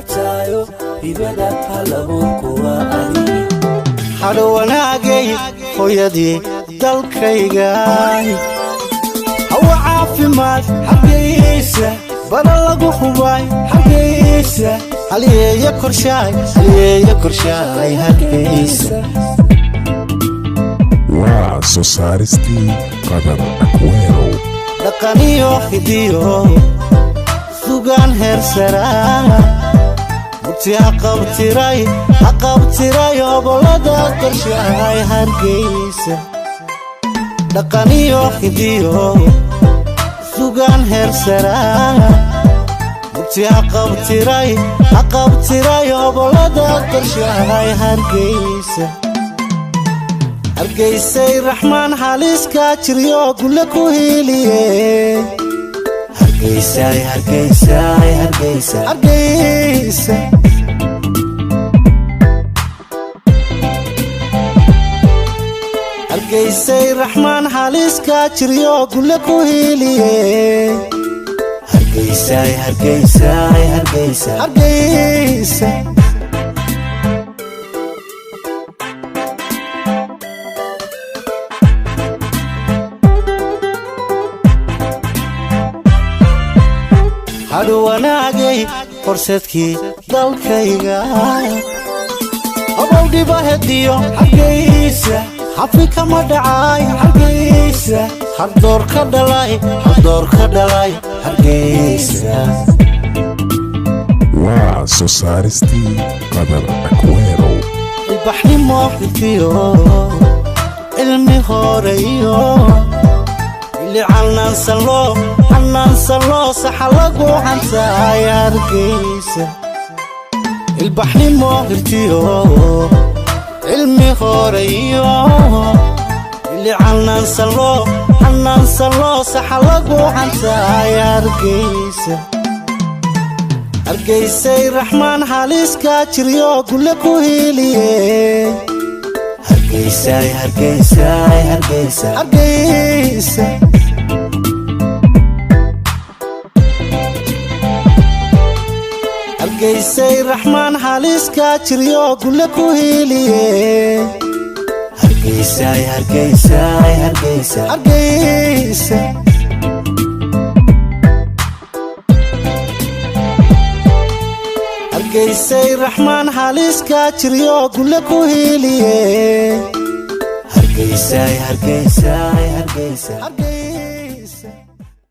garataayo, hibada halabuurku waa adiga. Hadho wanaagay, hooyadii dalkayga, hawa caafimaad Hargeysa, bara lagu hubaay Hargeysa, halyeeya korshaay, halyeeya korshaay Hargeysa. Waa soo saaristii Qadar Akwerow. Dhaqaniyo hidiyo sugaan heer saraa, murti haqabtiray, haqabtiray hobolada korshaay Hargeysa. Dhaqaniyo hidiyo sugaan heer saraa, murti haqabtiray, haqabtiray hobolada korshaay Hargeysa. Hargeysay Raxmaan xaliiska jiryo gule ku hiiliye. Hargeysay, Hargeysay, Hargeysa, Hargeysa. Hargeysay Raxmaan xaliiska jiryo gule ku hiiliye. Hargeysay, Hargeysay, Hargeysa, Hargeysa. Hadhu wanaagay, horseedkii dalkayga, obow dhibahediyo Hargeysa, xafi kama dhacay Hargeysa, hardoor ka dhalay, hardoor ka dhalay Hargeysa. Waa soo saaristii Qadar Akwerow. Ilbaxnimo xilkiyo cilmi horeyo ili canaansanloo, canaansanloo saxa lagu hantaay Hargeysa. Ilbaxnimo hirtiyo cilmi horeyo ili canaansanloo, canaansanloo saxa lagu hantaay Hargeysa. Hargeysay Raxmaan xaliiska jiryo gule ku hiiliye. Hargeysay, Hargeysay, Hargeysa, Hargeysa. Hargeysay Raxmaan xaliiska jiryo gule ku hiiliye. Hargeysay, Hargeysay, Hargeysa, Hargeysa. Hargeysay Raxmaan xaliiska jiryo gule ku hiiliye. Hargeysay, Hargeysay, Hargeysa, Hargeysa.